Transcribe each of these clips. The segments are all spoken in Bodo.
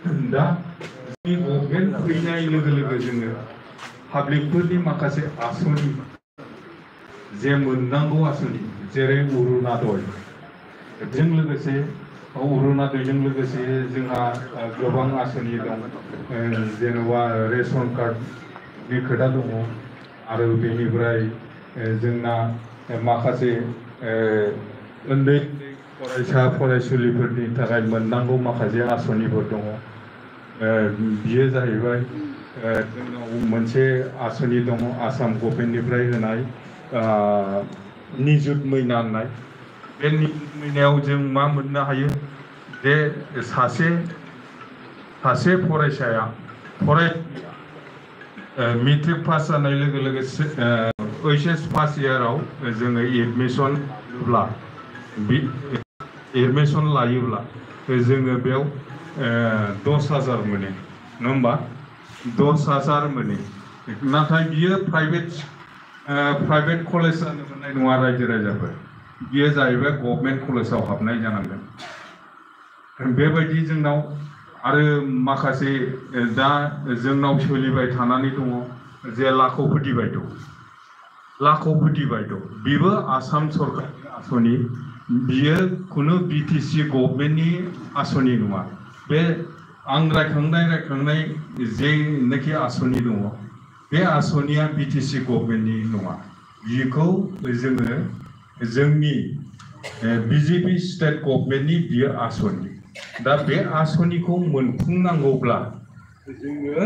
दा गभर्नमेन्ट फैनाय लोगो लोगो जोङो पाब्लिकफोरनि माखासे आसनि जे मोननांगौ आसनि जेरै अरुणोदयजों लोगोसे अरुणोदयजों लोगोसे जोंहा गोबां आसनि दं जेनेबा रेशन कार्डनि खोथा दङ आरो बेनिफ्राय जोंना माखासे उन्दै फरायसा फरायसुलिफोरनि थाखाय मोननांगौ माखासे आसनिफोर दङ बियो जाहैबाय जोंनाव मोनसे आसनि दङ आसाम गभर्नमेन्टनिफ्राय होनाय निजुत मैना होननाय बे निजुत मैनायाव जों मा मोननो हायो जे सासे फरायसाया मेट्रिक पास जानाय लोगो लोगो HS फार्स्ट इयाराव जोङो एडमिसन लायोब्ला जोङो बेयाव 10,000 मोनो नङा होमबा 10,000 मोनो नाथाय बियो प्राइभेट कलेज जानो मोननाय नङा रायजो राजाफोर बियो जाहैबाय गभर्नमेन्ट कलेजाव हाबनाय जानांगोन बेबायदि जोंनाव आरो माखासे दा जोंनाव सोलिबाय थानानै दङ जे लाखपति बायद' बेबो आसाम सरकारनि आसनि बियो खुनु BTC गभर्नमेन्टनि आसनि नङा बे आं रायखांनाय जेनाखि आसनि दङ बे आसनिया BTC गभर्नमेन्टनि नङा बिखौ जोङो जोंनि BJP स्टेट गभर्नमेन्टनि बियो आसनि दा बे आसनिखौ मोनफुंनांगौब्ला जोङो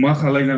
मा खालामनांगौ